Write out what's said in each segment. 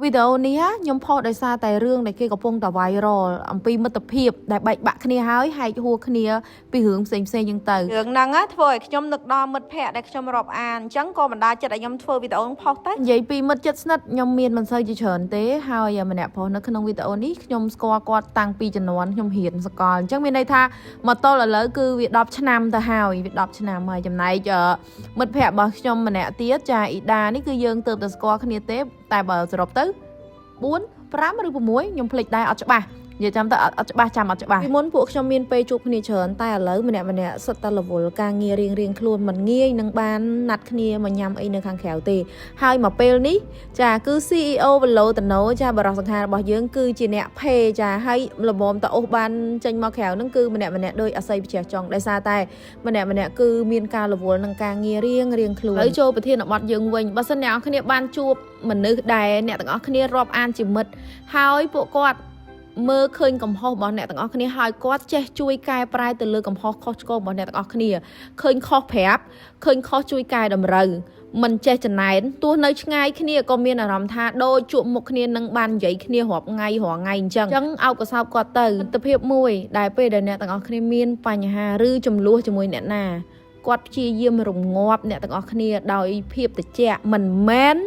វីដេអូនេះខ្ញុំផុសដោយសារតែរឿងដែលគេកំពុងតែ viral អំពីមិត្តភាពដែលបែកបាក់គ្នាហើយហែកហួរគ្នាពីរឿងផ្សេងៗចឹងទៅ រឿងហ្នឹងណាធ្វើឲ្យខ្ញុំនឹកដល់មិត្តភ័ក្តិដែលខ្ញុំរាប់អានអញ្ចឹងក៏បណ្ដាចិត្តឲ្យខ្ញុំធ្វើវីដេអូហ្នឹងផុសទៅ និយាយពីមិត្តជិតស្និទ្ធខ្ញុំមានមិនសូវជាច្រើនទេហើយម្នាក់ប្រុសនៅក្នុងវីដេអូនេះខ្ញុំស្គាល់គាត់តាំងពីជំនាន់ខ្ញុំរៀនសកលអញ្ចឹងមានន័យថាមកទល់ឥឡូវគឺវា10ឆ្នាំទៅហើយវា10ឆ្នាំហើយចំណែកមិត្តភ័ក្តិរបស់ខ្ញុំម្នាក់ទៀតចាអ៊ីដានេះគឺយើងទើបតែស្គាល់គ្នាទេតែបើសរុបទៅ4 5ឬ6ខ្ញុំភ្លេចដែរអត់ច្បាស់និយាយចាំទៅអត់ច្បាស់ចាំអត់ច្បាស់ពីមុនពួកខ្ញុំមានពេលជួបគ្នាច្រើនតែឥឡូវម្នាក់ម្នាក់សុទ្ធតែរវល់ការងាររៀងរៀងខ្លួនមិនងាយនឹងបានណាត់គ្នាមកញ៉ាំអីនៅខាងក្រៅទេហើយមកពេលនេះចាគឺ CEO វឡូតណូចាបរិសង្ខាររបស់យើងគឺជាអ្នកភេចាហើយលមមតអូសបានចេញមកក្រៅហ្នឹងគឺម្នាក់ម្នាក់ដោយអស័យវិជ្ជាចង់ដោយសារតែម្នាក់ម្នាក់គឺមានការរវល់នឹងការងាររៀងរៀងខ្លួនហើយចូលប្រធានបទយើងវិញបើសិនអ្នកនរគ្នាបានជួបមនុស្សដែលអ្នកទាំងអស់គ្នារាប់អានជាមិត្តហើយពួកគាត់មើលឃើញកំហុសរបស់អ្នកទាំងអស់គ្នាហើយគាត់ចេះជួយកែប្រែទៅលើកំហុសខុសឆ្គងរបស់អ្នកទាំងអស់គ្នាឃើញខុសប្រាប់ឃើញខុសជួយកែតម្រូវមិនចេះចំណែនទោះនៅឆ្ងាយគ្នាក៏មានអារម្មណ៍ថាដូចជួបមុខគ្នានឹងបាននិយាយគ្នារាប់ថ្ងៃរាល់ថ្ងៃអញ្ចឹងអញ្ចឹងអោបកសោបគាត់ទៅទិដ្ឋភាពមួយដែលពេលដែលអ្នកទាំងអស់គ្នាមានបញ្ហាឬចំនួនជាមួយអ្នកណាគាត់ព្យាយាមរងាប់អ្នកទាំងអស់គ្នាដោយភាពត្រជាក់មិនមែន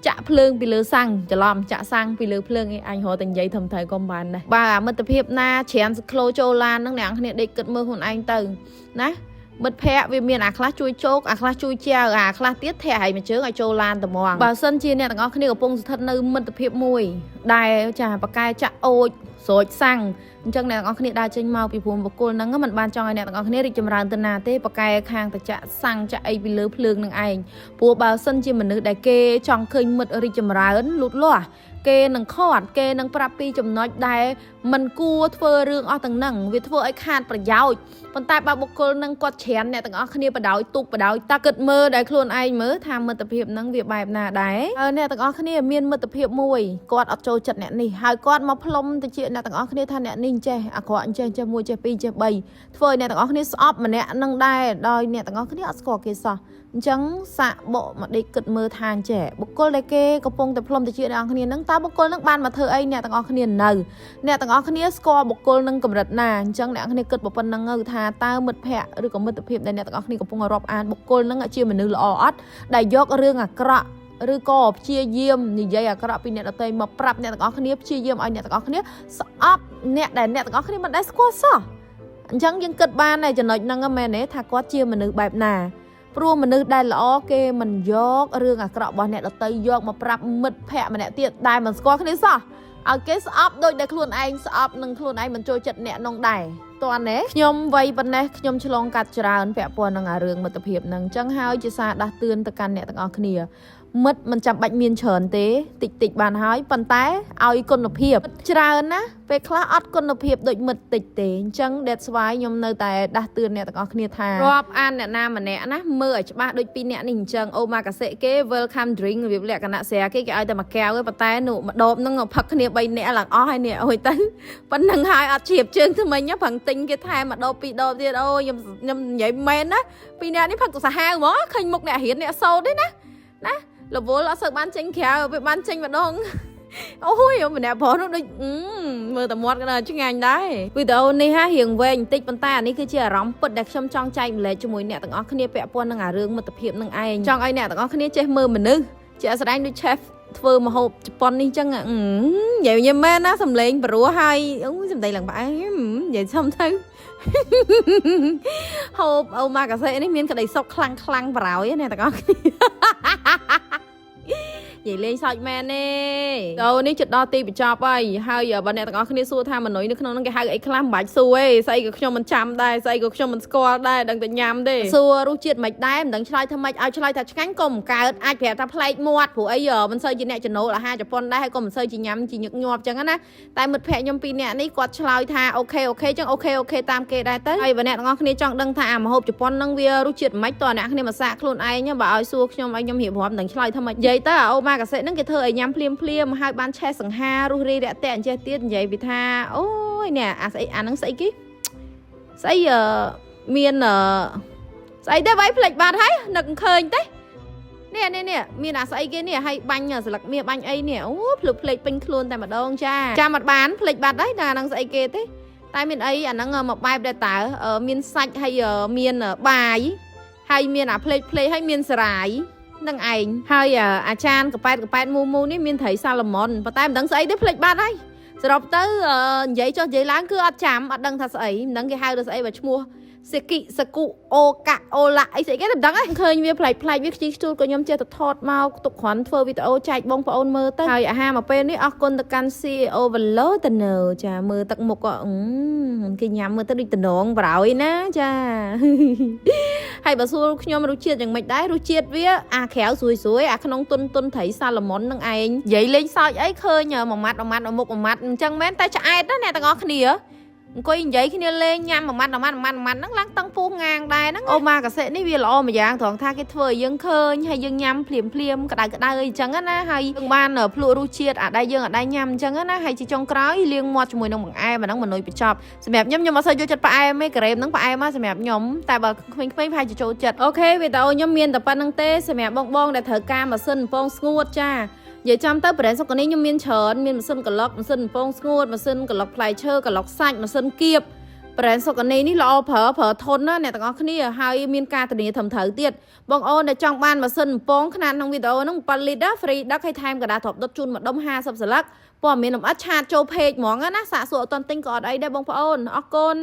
ចាក់ភ្លើងពីលើសាំងច្រឡំចាក់សាំងពីលើភ្លើងឯងអញរត់តែនិយាយធំត្រូវក៏មិនបានដែរបើអាមិត្តភាពណាច្រានសក្លូចូលឡានហ្នឹងអ្នកនរគ្នាដេកគិតមើលខ្លួនឯងទៅណាមិត្តភ័ក្តិវាមានអាខ្លះជួយជោគអាខ្លះជួយចែវអាខ្លះទៀតធាក់ឲ្យមួយជើងឲ្យចូលឡានត្មងបើសិនជាអ្នកទាំងអស់គ្នាកំពុងស្ថិតនៅមិត្តភាពមួយដែលចាបកែចាក់អូចស្រួចសាំងអញ្ចឹងអ្នកទាំងអស់គ្នាដើរចេញមកពីព្រមបកគលហ្នឹងមិនបានចង់ឲ្យអ្នកទាំងអស់គ្នារីកចម្រើនទៅណាទេបកែខាងតចាក់សាំងចាក់អីពីលើភ្លើងនឹងឯង ព្រោះបើសិនជាមនុស្សដែលគេចង់ឃើញមិត្តរីកចម្រើនលូតលាស់គេនឹងខត់គេនឹងប្រាប់ពីចំណុចដែលមិនគួរធ្វើរឿងអស់ទាំងហ្នឹងវាធ្វើឲ្យខាតប្រយោជន៍ប៉ុន្តែបើបុគ្គលនឹងគាត់ច្រានអ្នកទាំងអស់គ្នាបដ ாய் ទុកបដ ாய் តាគិតមើលដែលខ្លួនឯងមើលថាមិត្តភាពហ្នឹងវាបែបណាដែរហើយអ្នកទាំងអស់គ្នាមានមិត្តភាពមួយគាត់អត់ចូលចិត្តអ្នកនេះហើយគាត់មកផ្លុំទៅជាអ្នកទាំងអស់គ្នាថាអ្នកនេះចេះអាក្រក់ចេះចេះមួយចេះពីរចេះបីធ្វើឲ្យអ្នកទាំងអស់គ្នាស្អប់ម្នាក់នឹងដែរដោយអ្នកទាំងអស់គ្នាអត់ស្គាល់គេសោះ អញ្ចឹងសាក់បកមកដេកគិតមើលថាអញ្ចេះបុគ្គលដែលគេកំពុងតែផ្លុំតិចអ្នកទាំងអស់គ្នាហ្នឹងតើបុគ្គលហ្នឹងបានមកធ្វើអីអ្នកទាំងអស់គ្នានៅអ្នកទាំងអស់គ្នាស្គាល់បុគ្គលហ្នឹងកម្រិតណាអញ្ចឹងអ្នកទាំងអស់គ្នាគិតប៉ុណ្្នឹងទៅថាតើមិត្តភ័ក្តិឬក៏មិត្តភាពដែលអ្នកទាំងអស់គ្នាកំពុងរាប់អានបុគ្គលហ្នឹងជាមនុស្សល្អអត់ដែលយករឿងអាក្រក់ឬក៏ព្យាយាមនិយាយអាក្រក់ពីអ្នកដទៃមកប្រាប់អ្នកទាំងអស់គ្នាព្យាយាមឲ្យអ្នកទាំងអស់គ្នាស្អប់អ្នកដែលអ្នកទាំងអស់គ្នាមិនដែលស្គាល់សោះអញ្ចឹងយើងគិតបានតែចំណុចហ្នឹងមែនទេថាគាត់ជាមនុស្សបែបណា ព្រោះមនុស្សដែលល្អគេមិនយករឿងអាក្រក់របស់អ្នកដទៃយកមកប្រាប់មិត្តភ័ក្តិម្នាក់ទៀតដែលមិនស្គាល់គ្នាសោះឲ្យគេស្អប់ដូចដែលខ្លួនឯងស្អប់នឹងខ្លួនឯងមិនចូលចិត្តអ្នកនងដែរតើណាខ្ញុំវ័យប៉ុណ្ណេះខ្ញុំឆ្លងកាត់ច្រើនពាក់ព័ន្ធនឹងអារឿងមិត្តភាពហ្នឹងអញ្ចឹងហើយជាសារដាស់តឿនទៅកាន់អ្នកទាំងអស់គ្នាមិត្តមិនចាំបាច់មានច្រើនទេតិចតិចបានហើយប៉ុន្តែឲ្យគុណភាពច្រើនណាពេលខ្លះអត់គុណភាពដូចមិត្តតិចទេអញ្ចឹង that's why ខ្ញុំនៅតែដាស់តឿនអ្នកទាំងអស់គ្នាថារាប់អានអ្នកណាម្នាក់ណាមើលឲ្យច្បាស់ដូចពីរអ្នកនេះអញ្ចឹងអូម៉ាកាសេគេ welcome drink របៀបលក្ខណៈស្រាគេគេឲ្យតែមួយកែវទេប៉ុន្តែនោះម្ដបហ្នឹងផឹកគ្នា3នាក់ឡើងអស់ហើយនេះអូយទៅប៉ុណ្្នឹងហើយអត់ជ្រាបជើងថ្មិញប្រឹងទិញគេថែមម្ដបពីរដបទៀតអូខ្ញុំខ្ញុំនិយាយមែនណាពីរនាក់នេះផឹកទៅសាហាវហ្មងឃើញមុខអ្នករៀនអ្នកសូត្រទេណាណារវល់អត់សូវបានចេញក្រៅវាបានចេញម្ដងអូយម្នាក់ប្រុសនោះដូចមើលតែមាត់ក៏ឆ្ងាញ់ដែរវីដេអូនេះហារៀងវែងបន្តិចប៉ុន្តែអានេះគឺជាអារម្មណ៍ពិតដែលខ្ញុំចង់ចែកម្លែកជាមួយអ្នកទាំងអស់គ្នាពាក់ព័ន្ធនឹងអារឿងមិត្តភាពនឹងឯងចង់ឲ្យអ្នកទាំងអស់គ្នាចេះមើលមនុស្សជាក់ស្ដែងដូច chef ធ្វើម្ហូបជប៉ុននេះចឹងនិយាយញ៉ាំមែនណាសំលេងព្រោះហើយអូសំដីឡើងផ្អែមនិយាយសុំទៅហូបអូម៉ាកាសេនេះមានក្តីសុខខ្លាំងខ្លាំងប្រោយណាអ្នកទាំងអស់គ្នានិយាយលេងសើចមែនទេដល់នេះជិតដល់ទីបញ្ចប់ហើយហើយបើអ្នកទាំងអស់គ្នាសួរថាមនុយនៅក្នុងហ្នឹងគេហៅអីខ្លះមិនបាច់សួរទេស្អីក៏ខ្ញុំមិនចាំដែរស្អីក៏ខ្ញុំមិនស្គាល់ដែរដឹងតែញ៉ាំទេសួររសជាតិមិនដែរមិនដឹងឆ្លើយថាម៉េចឲ្យឆ្លើយថាឆ្ងាញ់ក៏មិនកើតអាចប្រាប់ថាប្លែកមាត់ព្រោះអីមិនសូវជាអ្នកចំណូលអាហារជប៉ុនដែរហើយក៏មិនសូវជាញ៉ាំជាញឹកញាប់ចឹងណាតែមិត្តភក្តិខ្ញុំពីរនាក់នេះគាត់ឆ្លើយថា OK OK ចឹង OK OK តាមគេដែរទៅហើយបើអ្នកទាំងអស់គ្នាចង់ដឹងថាអាម្ហូបជប៉ុនហ្នឹងវារសជាតិមិនម៉េចតើអ្នកគ្នាមកសាកខ្លួនឯងបើឲ្យសួរខ្ញុំឲ្យខ្ញុំរៀបរាប់មិនដឹងឆ្លើយថាម៉េចនិយាយទៅអាអូម៉ាកាសេហ្នឹងគេធ្វើឲ្យញ៉ាំភ្លាមភ្លាមហើយបានឆេះសង្ហារុះរាយរាក់ទាក់អញ្ចេះទៀតនិយាយពីថាអូយនេះអាស្អីអាហ្នឹងស្អីគេស្អីអឺមានអឺស្អីទេវាយផ្លេចបាត់ហើយនឹកឃើញទេ នេះនេះនេះមានអាស្អីគេនេះហើយបាញ់ស្លឹកមាសបាញ់អីនេះអូភ្លុកភ្លេចពេញខ្លួនតែម្ដងចាចាំអត់បានភ្លេចបាត់ហើយណាហ្នឹងស្អីគេទេតែមានអីអាហ្នឹងមកបែបដែរតើមានសាច់ហើយមានបាយហើយមានអាភ្លេចភ្លេចហើយមានសារាយនឹងឯងហើយអាចារ្យកប៉ែតកប៉ែតមូមូនេះមានត្រីសាឡម៉ុនប៉ុន្តែមិនដឹងស្អីទេភ្លេចបាត់ហើយសរុបទៅនិយាយចុះនិយាយឡើងគឺអត់ចាំអត់ដឹងថាស្អីមិនដឹងគេហៅទៅស្អីបើឈ្មោះសេគិសគុអូកាអូឡាអីស្អីគេមិនដឹងហ៎ឃើញវាប្លែកប្លែកវាខ្ជីខ្ជួលក៏ខ្ញុំចេះតែថតមកទុកគ្រាន់ធ្វើវីដេអូចែកបងប្អូនមើលទៅហើយអាហារមកពេលនេះអរគុណទៅកាន់ CEO វឡូតនៅចាមើលទឹកមុខក៏គេញ៉ាំមើលទៅដូចតំណងប្រោយណាចា ហើយបើសួរខ្ញុំរសជាតិយ៉ាងម៉េចដែររសជាតិវាអាក្រៅស្រួយស្រួយអាក្នុងទុនទុនត្រីសាឡម៉ុននឹងឯងនិយាយលេងសើចអីឃើញមួយម៉ាត់មួយម៉ាត់មួយមុខមួយម៉ាត់អញ្ចឹងមែនតែឆ្អែតណាអ្នកទាំងអស់គ្នាអង្គុយនិយាយគ្នាលេងញ៉ាំមួយម៉ាត់មួយម៉ាត់មួយម៉ាត់មួយម៉ាត់ហ្នឹងឡើងតឹងពោះងាងដែរហ្នឹងអូម៉ាកាសេនេះវាល្អមួយយ៉ាងត្រង់ថាគេធ្វើឲ្យយើងឃើញហើយយើងញ៉ាំភ្លាមភ្លាមក្តៅក្តៅអីចឹងណាហើយយើងបានភ្លក់រសជាតិអាដែលយើងអាដែលញ៉ាំអញ្ចឹងណាហើយជាចុងក្រោយលាងមាត់ជាមួយនឹងបង្អែមអាហ្នឹងមនុយបញ្ចប់សម្រាប់ខ្ញុំខ្ញុំអត់សូវយកចិត្តផ្អែមទេការ៉េមហ្នឹងផ្អែមសម្រាប់ខ្ញុំតែបើក្មេងៗប្រហែលជាចូលចិត្ត OK វីដេអូខ្ញុំមានតែប៉ុណ្្នឹងទេសម្រាប់បងៗដែលត្រូវការម៉ាស៊ីនបំពងស្ងួតចានិយាយចំទៅប្រេនសុកនេះខ្ញុំមានច្រើនមានម៉ាស៊ីនកឡុកម៉ាស៊ីនបំពងស្ងួតម៉ាស៊ីនកឡុកផ្លែឈើកឡុកសាច់ម៉ាស៊ីនគៀបប្រេនសុកនីនេះល្អប្រើប្រើធន់ណាអ្នកទាំងអស់គ្នាហើយមានការធានាត្រឹមត្រូវទៀតបងអូនដែលចង់បានម៉ាស៊ីនបំពងខ្នាតក្នុងវីដេអូហ្នឹង7លីត្រ free ដឹកឲ្យថែមក្រដាសទ្រាប់ដុតជូនម្ដុំ50សន្លឹកព័ត៌មានលម្អិត chat ចូល page ហ្មងណាសាកសួរអត់ទាន់ទិញក៏អត់អីដែរបងប្អូនអរគុណ។